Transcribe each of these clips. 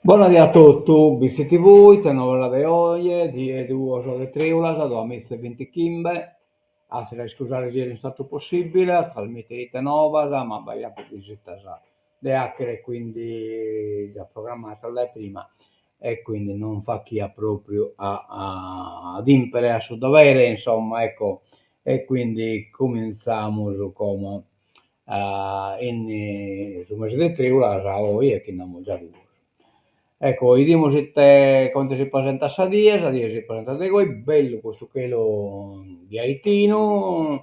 Bona die a totu, BCTV, ite novas de oje, die duos de trìulas, duamiza e bintichimbe, antzis a iscusare si no est istadu possìbile a trasmìtere ite novas, ma b'aiat visitas de 'achere quindi già programmadas dae prima e quindi non faghiat propriu a adìmpere a su dovere, insomma, ecco, e quindi cumintzamus como in su mese de trìulas oje chi nd'amus già duos. Ecco, 'idimus ite comente si presentat sa die, sa die si presentat de goi, bellu custu chelu biaitinu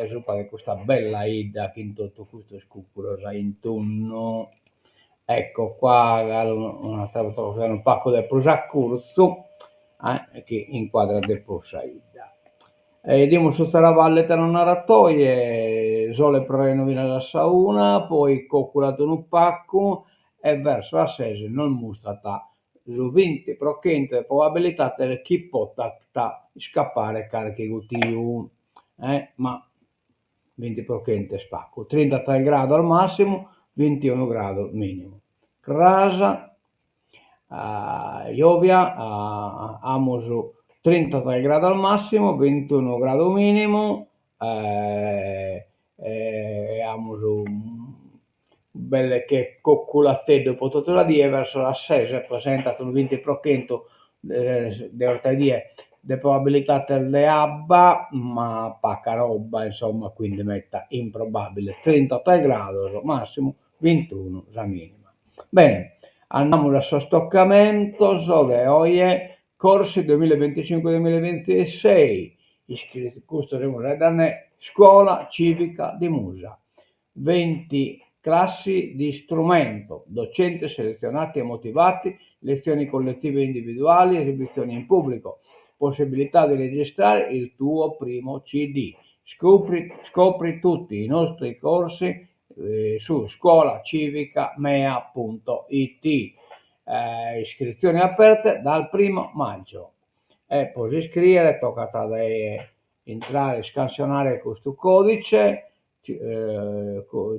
subra de custa bella 'idda chin totu custos cucuros a intunnu. Ecco qua galu un'atera fotografia unu pagu de prus a curtzu chi incuadrat de prus sa 'idda. E 'idimus su Serravalle ite nos narat oje, sole prenu finas a sa una, poi coculat unu pagu e verso sas ses nos mustrat su binti pro chentu de probabilidade chi potat iscapare carchi gutiu, eh ma binti pro chentu est pagu, trintatres grados massimu, bintiunu grados minimu. Cras Giòvia amus trintatres grados màssimu, bintunu gradu mìnimu e amus belle che coculateddu pro totu sa die, verso sas ses presentat unu binti pro chentu de 'orta 'e die de probabilidades de abba, ma paca roba, insomma, quindi meta improbabile, trintatres grados màssimu bintunu sa minima. Bene, andamus a sos tocamentos de oje, corsi duemillaebinticincu duemillaebintisei, custu semus faeddende Scuola Civica di Musa, venti classi di strumento, docenti selezionati e motivati, lezioni collettive e individuali, esibizioni in pubblico, possibilità di registrare il tuo primo CD. Scopri, scopri tutti i nostri corsi su scuolacivicamea punto it. Iscrizioni aperte dal primo maggio. E pro s'iscrìere tocat de intrare, iscansionare custu còdice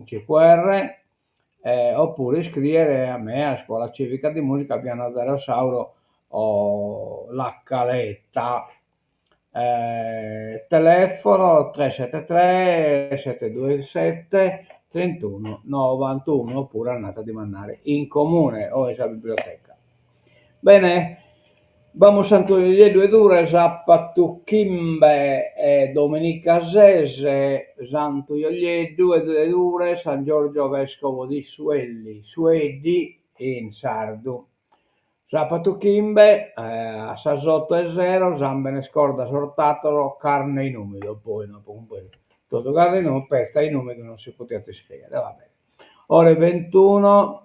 QR oppure iscrìere a me a Scuola Civica di Musica via Nazario Sauro o La Caletta. Telefono 373 727 31 91 oppure andate a dimandare in comune o in sa biblioteca. Bene, b'amus Santu Julieddu 'e Dure sapatu chimbe e dominica ses, Santu Julieddu 'e Dure, San Giorgio Vescovo di Suelli, Sueddi in sardu. Sapatu chimbe, a sas oto 'e sero, Sambenes Cordas Ortatolo, carne in umidu, poi no apo cumpresu, totu carne in umidu, petza in umidu non si podiat iscriere, va bene. Ore ventuno,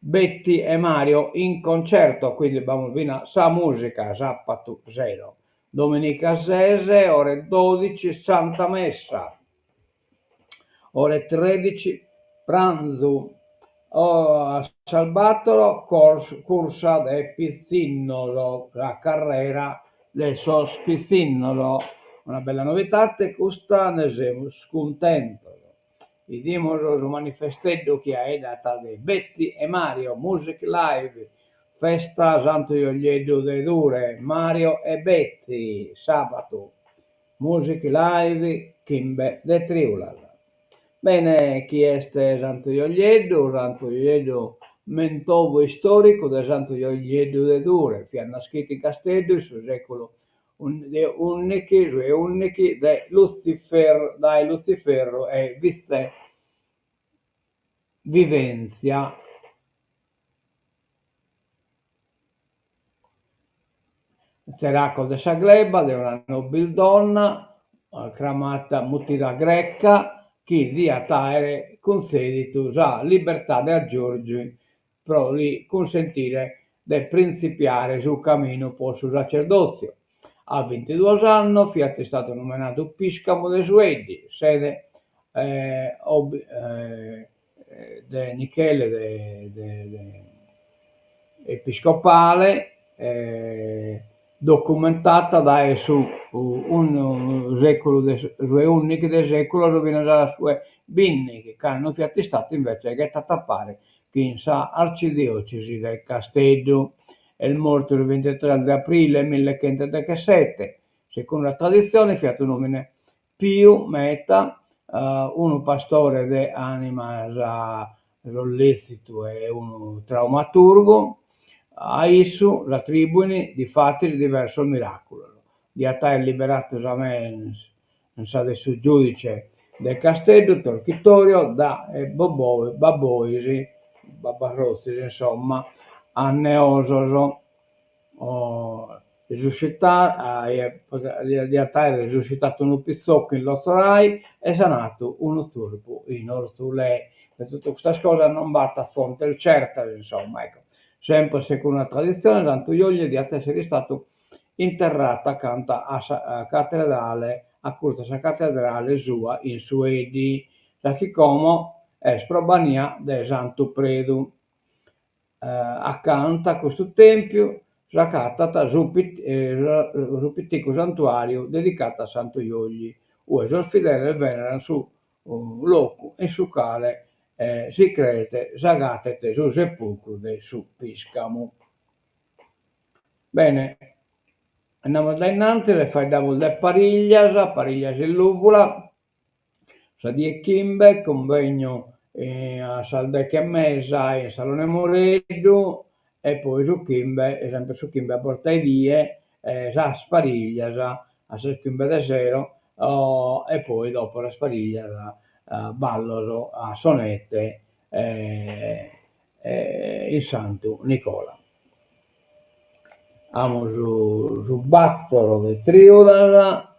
Betty e Mario in concerto, quindi b'amus finas sa musica, sapatu sero. Dominica ses, ore dodici, Santa Messa. Ore tredici, pranzu, a sas bator cursa de pitzinnos, sa carrera de sos pitzinnos, una bella novidade custa, nde semus cuntentos. Bidimus su manifesteddu chi 'aeddat de Betty e Mario, Music Live, festa Santu Julieddu de Dure, Mario e Betty, sàbadu. Music Live chimbe de trìulas. Bene, chi est Santu Julieddu? Santu Julieddu mentovu istòricu de Santu Julieddu de Dure, fiat naschidu in Casteddu in su sèculu de ùndighi, su 'e ùndighi, de Lutzifer, dae Lutziferru e vitze Vivèntzia. Tzeracos de sa gleba de una nobildonna cramata mutida Greca chi diat àere cuntzèdidu sa libertade a Giorgi pro li cunsentire de printzipiare su caminu pro su sacerdòtziu. A bintiduos annos fiat istadu numenadu pìscamu de Sueddi, sede de Nichele de episcopale documentata dae su sèculu de su 'e ùndighi de sèculos finas a su 'e bìndighi, cando fiat istatu invece ghetatu a pare. chin sa arcidiòcesi de Casteddu. Est mortu su bintitres de aprile millechentudeghesete. Segundu sa traditzione fiat un'òmine piu meta, unu pastore de ànimas sollètzitu e unu traumaturgu. A issu s'atribuin difatis diversos miràculos. Diat aer liberadu sa mensa de su giùdice de Casteddu Torchitorio dae babbois, babbarrotzis insomma, anneosos. Diat aer resuscitadu unu pitzocu in Lotzorai e sanadu unu tzurpu in Ortzulè. De totu custas cosas non b'at fontes certas, insomma, ecco. Semper segundu sa traditzione, Santu Juogli diat èssere istadu interradu acanta a sa catedrale, a curtzu a sa catedrale sua in Sueddi, sa chi como est probania de Santu Predu. Acanta a custu tèmpiu s'agatat su su piticu santuàriu dedicadu a Santu Juogli, ue sos fideles venerant su locu in su cale si creet s'agatet su sepulcru de su pìscamu. Bene, andamus dae innantis e faeddamus de Pariglias, Pariglias in Lùvula, Sa die chimbe, cunvegnu a sas deche e mesa in Salone Mureddu e poi su chimbe, semper su chimbe a borta 'e die, sas pariglias a sas chimbe de sero e poi dopo sas pariglias ballos a sonete in Santu Nicola. Amus su battoro de trìulas,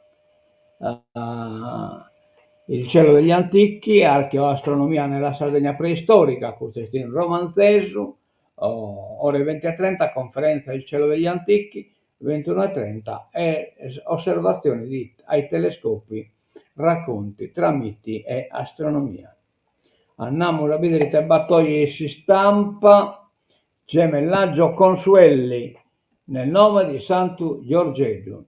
Il cielo degli antichi, archeoastronomia nella Sardegna preistorica, custu est in romantzesu, ore venti e trenta, conferenza Il cielo degli antichi, ventuno e trenta, e osservazioni di ai telescopi, racconti tra miti e astronomia. Andamus a bìdere ite b'at oje in s'istampa, Gemellaggio con Suelli, nel nome di Santu Giorgeddu.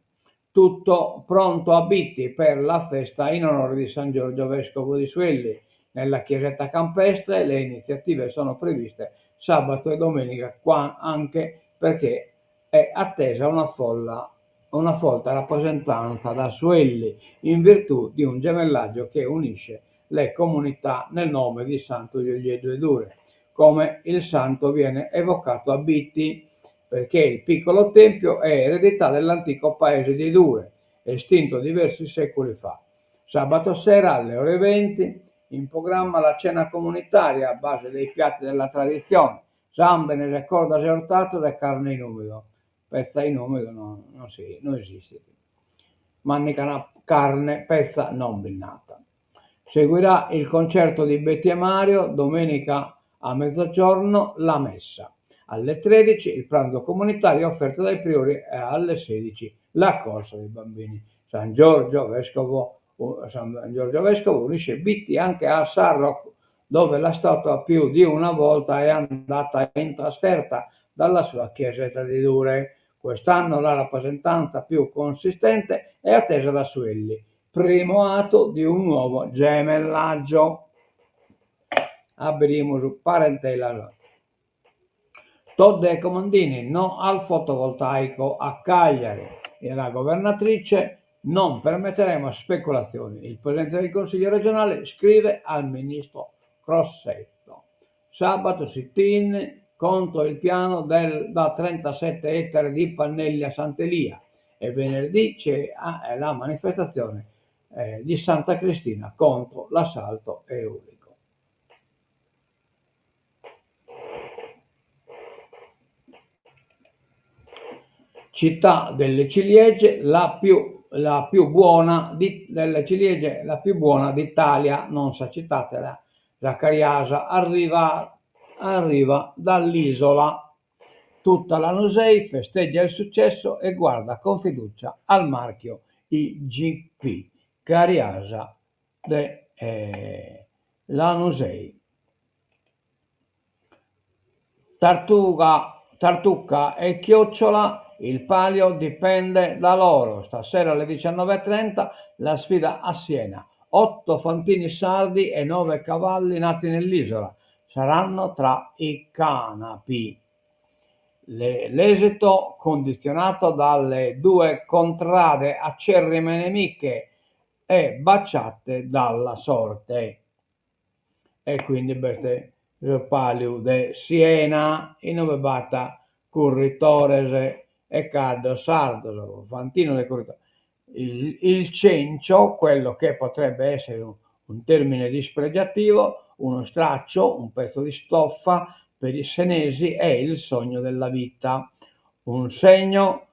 Tutto pronto a Bitti per la festa in onore di San Giorgio Vescovo di Suelli. Nella chiesetta campestre le iniziative sono previste sabato e domenica anche perché è attesa una folla una folta rappresentanza da Suelli in virtù di un gemellaggio che unisce le comunità nel nome di Santu Julieddu 'e Dure, come il santo viene evocato a Bitti, perché il piccolo tempio è eredità dell'antico paese di Dure, estinto diversi secoli fa. Sabato sera alle ore 20 in programma la cena comunitaria a base dei piatti della tradizione, sàmbenes e cordas e ortatos e carne in umido. Petza in umido no non si no esistit. Màndigan carne, petza non bi nd'at. Seguirà il concerto di Betty e Mario, domenica a mezzogiorno la messa. Alle 13 il pranzo comunitario offerto dai priori e alle 16 la corsa dei bambini. San Giorgio Vescovo, San Giorgio Vescovo unisce Bitti anche a Sarroch, dove la statua più di una volta è andata in trasferta dalla sua chiesetta di Dure. Quest'anno la rappresentanza più consistente è attesa da Suelli, primo atto di un nuovo gemellaggio. Aberimus parentela. Todde e Comandini, no al fotovoltaico a Cagliari. E la governatrice non permetteremo speculazioni. Il Presidente del Consiglio regionale scrive al ministro Crosetto. Sabato sit-in contro il piano del, da 37 ettari di pannelli a Sant'Elia e venerdì c'è la manifestazione eh, di Santa Cristina contro l'assalto eolico. Città delle ciliegie, la più, la più buona di, delle ciliegie, la più buona d'Italia, non sa citate la, la cariasa, arriva, arriva dall'isola. Tutta Lanusei festeggia il successo e guarda con fiducia al marchio IGP Cariasa de eh, Lanusei. Tartuga, Tartuca e Chiocciola, il palio dipende da loro. Stasera alle 19.30 la sfida a Siena. Otto fantini sardi e nove cavalli nati nell'isola. saranno tra i canapi. L'esito condizionato dalle due contrade acerrime nemiche e baciate dalla sorte. E quindi b'est su Pàliu de Siena, in ue b'at curritores e caddos sardos, fantino de curritores. Il cencio, quello che potrebbe essere un termine dispregiativo, uno straccio, un pezzo di stoffa, per i senesi è il sogno della vita, un segno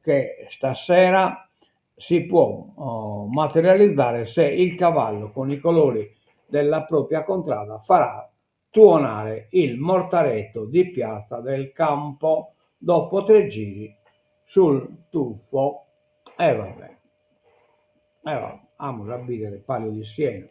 che stasera si può oh, materializzare se il cavallo con i colori della propria contrada farà tuonare il mortaretto di Piazza del Campo dopo tre giri sul tufo. E vabbè. E vabbè, amus a bìdere Pàliu di Siena.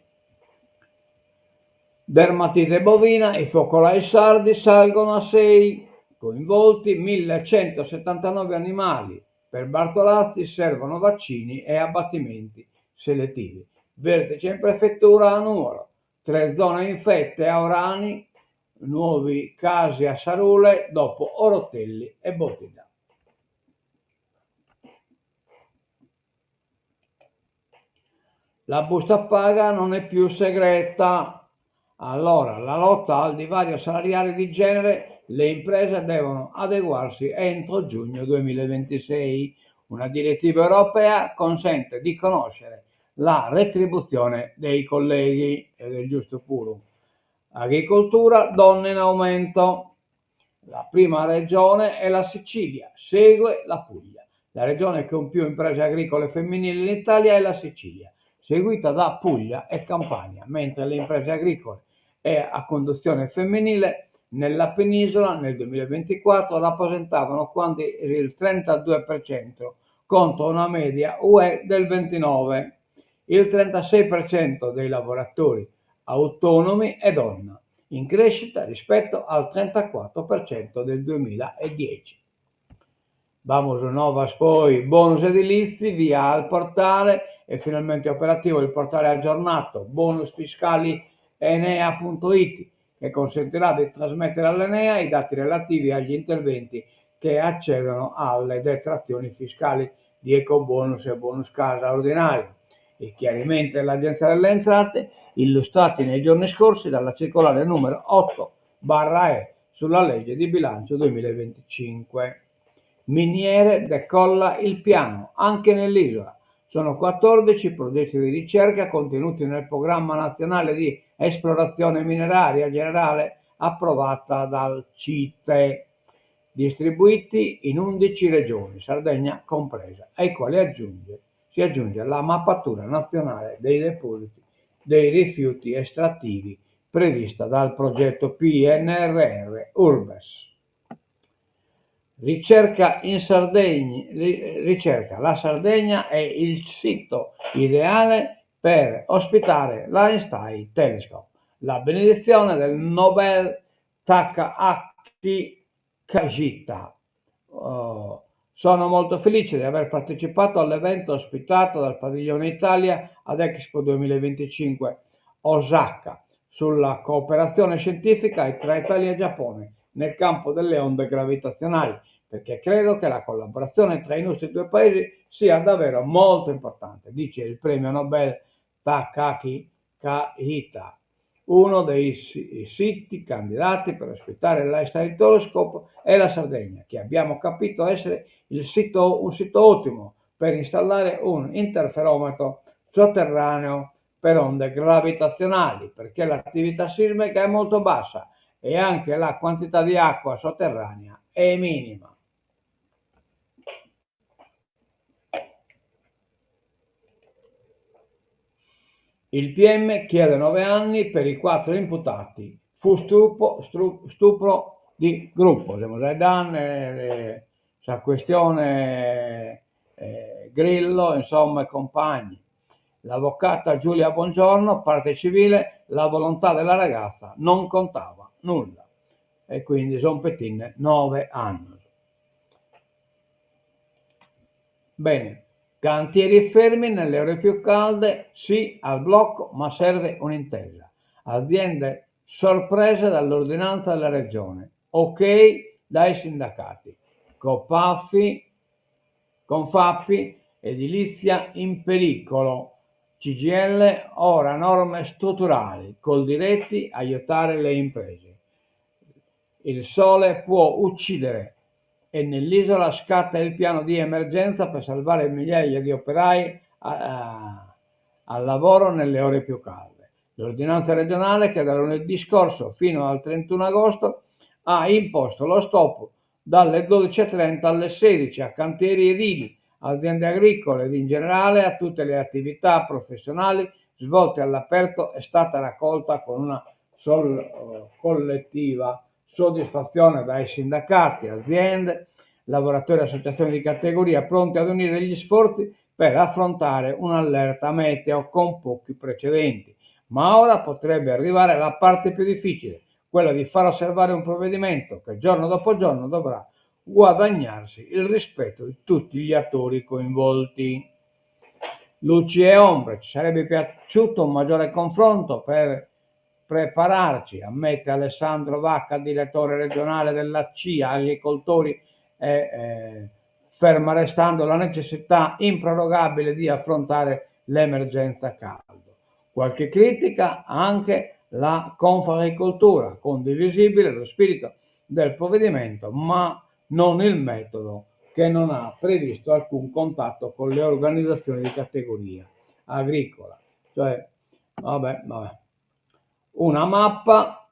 Dermatite bovina, i focolai sardi salgono a 6, coinvolti 1179 animali. Per Bartolazzi servono vaccini e abbattimenti selettivi. Vertice in prefettura a Nuoro, tre zone infette a Orani, nuovi casi a Sarule dopo Orotelli e Bottida. La busta paga non è più segreta. Allora, la lotta al divario salariale di genere, le imprese devono adeguarsi entro giugno 2026. Una direttiva europea consente di conoscere la retribuzione dei colleghi, ed è giusto puru. Agricoltura, donne in aumento. La prima regione è la Sicilia, segue la Puglia. La regione con più imprese agricole femminili in Italia è la Sicilia, seguita da Puglia e Campania, mentre le imprese agricole e a conduzione femminile nella penisola nel 2024 rappresentavano quasi il 32% contro una media UE del 29%. Il 36% dei lavoratori autonomi è donna, in crescita rispetto al 34% del 2010. Vamos novas poi, bonus edilizi via al portale, è finalmente operativo il portale aggiornato bonus fiscali enea.it che consentirà di trasmettere all'Enea i dati relativi agli interventi che accedono alle detrazioni fiscali di ecobonus e bonus casa ordinari. I chiarimenti dell'Agenzia delle Entrate illustrati nei giorni scorsi dalla circolare numero 8 barra E sulla legge di bilancio 2025. Miniere decolla il piano anche nell'isola. Sono 14 progetti di ricerca contenuti nel programma nazionale di esplorazione mineraria generale approvata dal CITE, distribuiti in 11 regioni, Sardegna compresa, ai quali aggiunge, si aggiunge la mappatura nazionale dei depositi dei rifiuti estrattivi prevista dal progetto PNRR Urbes. Ricerca in Sardegna, ricerca. La Sardegna è il sito ideale per ospitare l'Einstein Telescope. La benedizione del Nobel Takaaki Kajita. Oh, sono molto felice di aver partecipato all'evento ospitato dal Padiglione Italia ad Expo 2025 Osaka sulla cooperazione scientifica tra Italia e Giappone nel campo delle onde gravitazionali, perché credo che la collaborazione tra i nostri due paesi sia davvero molto importante, dice il premio Nobel Takaaki Kajita. Uno dei siti candidati per ospitare l'Einstein Telescope è la Sardegna, che abbiamo capito essere il sito, un sito ottimo per installare un interferometro sotterraneo per onde gravitazionali, perché l'attività sismica è molto bassa e anche la quantità di acqua sotterranea è minima. Il PM chiede 9 anni per i quattro imputati. Fu stupro, stupro di gruppo. Siamo Zaidan, eh, sa questione eh, Grillo, insomma, e compagni. L'avvocata Giulia Bongiorno, parte civile, la volontà della ragazza non contava nulla. E quindi son petinde 9 anni. Bene, cantieri fermi nelle ore più calde, sì al blocco, ma serve un'intesa. Aziende Sorpresa dall'ordinanza della Regione, ok dai sindacati. Copafi, Confapi, edilizia in pericolo. CGIL, ora norme strutturali, Coldiretti, aiutare le imprese. Il sole può uccidere e nell'isola scatta il piano di emergenza per salvare migliaia di operai al lavoro nelle ore più calde. L'ordinanza regionale che da lunedì scorso fino al 31 agosto ha imposto lo stop dalle 12.30 alle 16 a cantieri edili, aziende agricole ed in generale a tutte le attività professionali svolte all'aperto è stata raccolta con una sol- collettiva soddisfazione dai sindacati, aziende, lavoratori e associazioni di categoria pronti ad unire gli sforzi per affrontare un'allerta meteo con pochi precedenti. Ma ora potrebbe arrivare la parte più difficile, quella di far osservare un provvedimento che giorno dopo giorno dovrà guadagnarsi il rispetto di tutti gli attori coinvolti. Luci e ombre, ci sarebbe piaciuto un maggiore confronto per prepararci, ammette Alessandro Vacca, direttore regionale della CIA Agricoltori, e, eh, ferma restando la necessità improrogabile di affrontare l'emergenza caldo. Qualche critica anche la Confagricoltura, condivisibile lo spirito del provvedimento, ma non il metodo che non ha previsto alcun contatto con le organizzazioni di categoria agricola. Cioè, vabbè, vabbè. Una mappa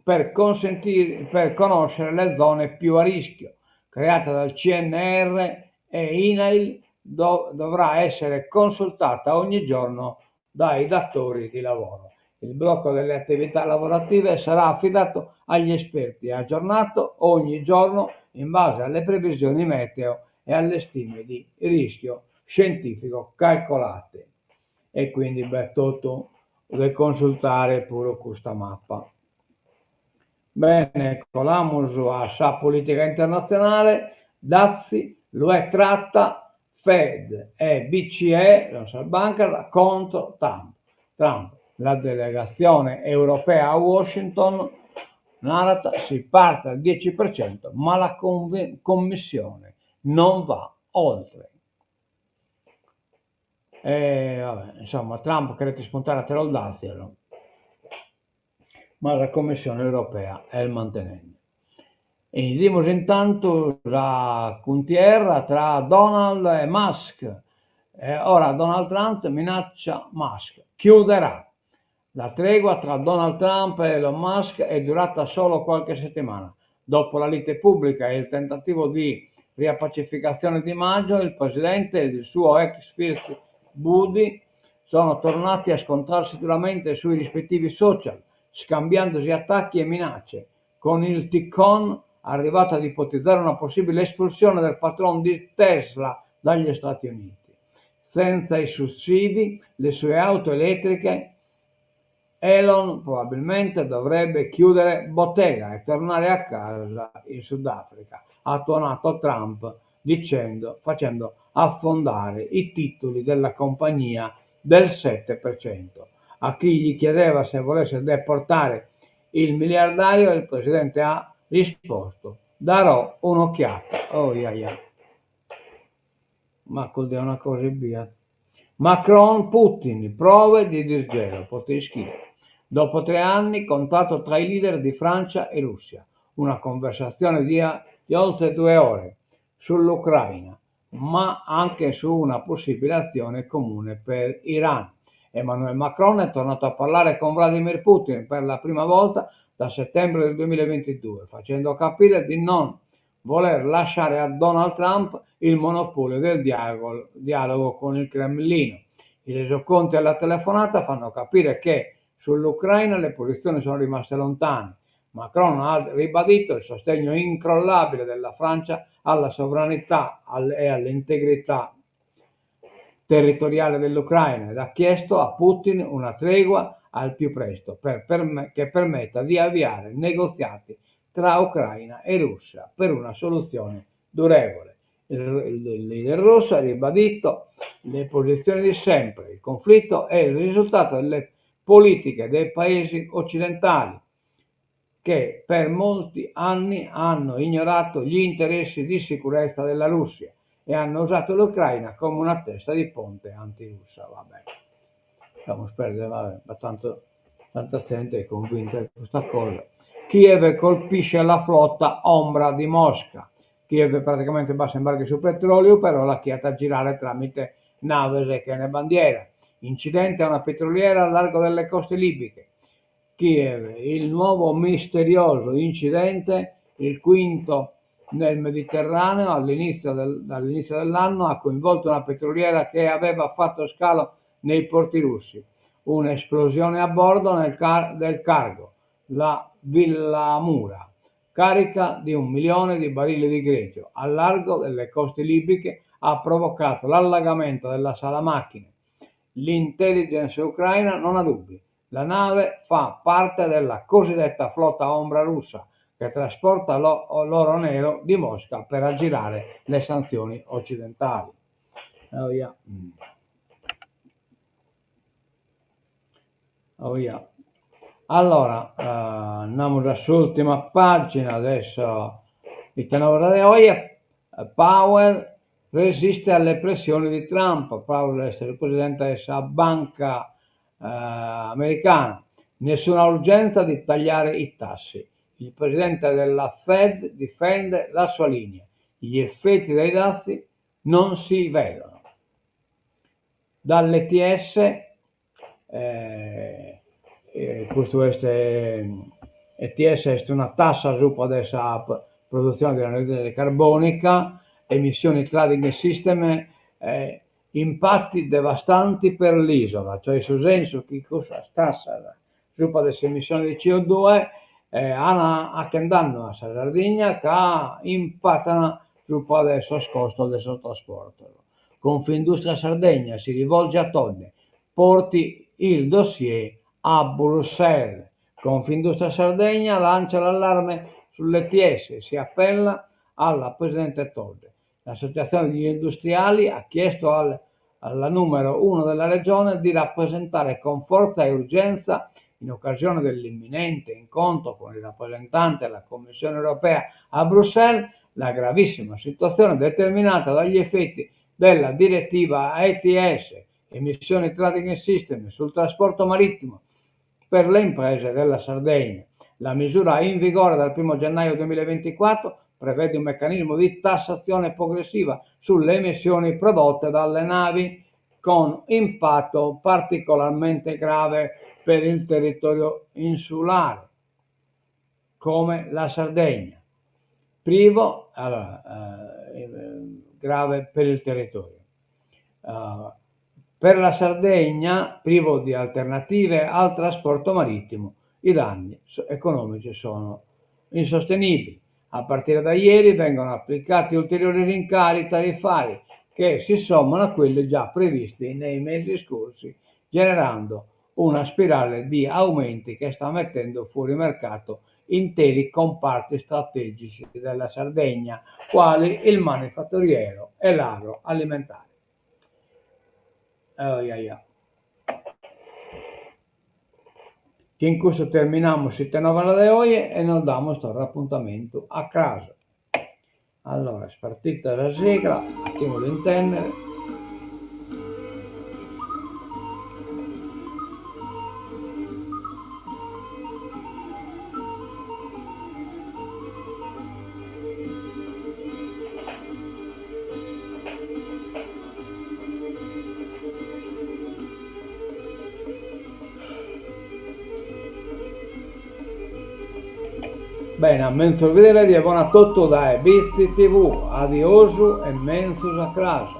per, consentire, per conoscere le zone più a rischio, creata dal CNR e INAIL, do, dovrà essere consultata ogni giorno dai datori di lavoro. Il blocco delle attività lavorative sarà affidato agli esperti e aggiornato ogni giorno in base alle previsioni meteo e alle stime di rischio scientifico calcolate. E quindi beh, tutto de consultare puru custa mappa. Bene, colamus a sa politica internatzionale, dazi, l'UE tratta Fed e BCE, sas bancas, contro Trump. Trump. La delegatzione europea a Washington narat si parte al 10%, ma la Commissione non va oltre. E vabbè, insomma, Trump cheret ispuntare ateros dàtzios, ma sa Commissione europea est mantenende. E 'idimus intantu sa cuntierra tra Donald e Musk. E ora Donald Trump minaccia Musk, chiuderà. La tregua tra Donald Trump e Elon Musk è durata solo qualche settimana. Dopo la lite pubblica e il tentativo di riappacificazione di maggio, il presidente ed il suo ex first buddy sono tornati a scontrarsi duramente sui rispettivi social, scambiandosi attacchi e minacce, con il tycoon arrivato ad ipotizzare una possibile espulsione del patron di Tesla dagli Stati Uniti. Senza i sussidi, le sue auto elettriche, Elon probabilmente dovrebbe chiudere bottega e tornare a casa in Sudafrica, ha tuonato Trump dicendo, facendo affondare i titoli della compagnia del 7%. A chi gli chiedeva se volesse deportare il miliardario, il presidente ha risposto: Darò un'occhiata. Oh, yeah, yeah. Ma col una cosa e via. Macron-Putin, prove di disgelo, potevi Dopo 3 anni, contatto tra i leader di Francia e Russia. Una conversazione di, di oltre 2 ore sull'Ucraina, ma anche su una possibile azione comune per Iran. Emmanuel Macron è tornato a parlare con Vladimir Putin per la prima volta da settembre del 2022, facendo capire di non voler lasciare a Donald Trump il monopolio del dialogo, dialogo con il Cremlino. I resoconti alla telefonata fanno capire che sull'Ucraina le posizioni sono rimaste lontane. Macron ha ribadito il sostegno incrollabile della Francia alla sovranità e all'integrità territoriale dell'Ucraina ed ha chiesto a Putin una tregua al più presto per perm- che permetta di avviare negoziati tra Ucraina e Russia per una soluzione durevole. Il, il, il leader russo ha ribadito le posizioni di sempre. Il conflitto è il risultato delle politiche dei paesi occidentali che per molti anni hanno ignorato gli interessi di sicurezza della Russia e hanno usato l'Ucraina come una testa di ponte antirussa. Vabbè, lasciamo perdere, vabbè, ma tanto tanta gente è convinta di questa cosa. Kiev colpisce la flotta ombra di Mosca. Kiev praticamente bassa embarghi su petrolio, però la cheriat a girare tramite naves chene bandiera. Incidente a una petroliera al largo delle coste libiche. Kiev, il nuovo misterioso incidente, il quinto nel Mediterraneo all'inizio del, dall'inizio dell'anno, ha coinvolto una petroliera che aveva fatto scalo nei porti russi. Un'esplosione a bordo nel car- del cargo, la Villamura, carica di un milione di barili di greggio, al largo delle coste libiche, ha provocato l'allagamento della sala macchine. L'intelligence ucraina non ha dubbi. La nave fa parte della cosiddetta flotta ombra russa, che trasporta l'oro nero di Mosca per aggirare le sanzioni occidentali. Oh yeah. Oh yeah. Allora, eh, andiamo a s'ultima pagina adesso. Ite novas de oje, Powell resiste alle pressioni di Trump. Powell est su presidente de sa Banca americana. Nessuna urgenza di tagliare i tassi. Il presidente della Fed difende la sua linea. Gli effetti dei dazi non si vedono. Dall'ETS, eh, eh, custu est ETS est una tassa subra de sa produtzione de anidride carbonica, emissioni trading system, eh, impatti devastanti per l'isola, cioè in su sensu chi cussas tassas subra de s'emissione de CO due eh, an 'achen dannu a sa Sardigna ca impatan subra de sos costos de sos trasportos. Confindustria Sardegna si rivolge a Todde, porti il dossier a Bruxelles. Confindustria Sardegna lancia l'allarme sull'ETS, si appella alla Presidente Todde. L'associazione degli industriali ha chiesto al, alla numero uno della regione di rappresentare con forza e urgenza, in occasione dell'imminente incontro con il rappresentante della Commissione europea a Bruxelles, la gravissima situazione determinata dagli effetti della direttiva ETS, Emissioni Trading System, sul trasporto marittimo per le imprese della Sardegna. La misura in vigore dal 1 gennaio 2024 prevede un meccanismo di tassazione progressiva sulle emissioni prodotte dalle navi con impatto particolarmente grave per il territorio insulare, come la Sardegna, privo, allora, eh, grave per il territorio. Uh, per la Sardegna, privo di alternative al trasporto marittimo, i danni economici sono insostenibili. A partire da ieri vengono applicati ulteriori rincari tariffari che si sommano a quelli già previsti nei mesi scorsi, generando una spirale di aumenti che sta mettendo fuori mercato interi comparti strategici della Sardegna, quali il manifatturiero e l'agroalimentare. Oh, yeah, yeah. Chin custu terminamus Ite Novas de oje e nos damus torra apuntamentu a cras. Allora, est partita sa sigla, faghimus intèndere. Bene, a menzus bìdere die bona a totu dae Bitzi TV. Adiosu e menzus a cras.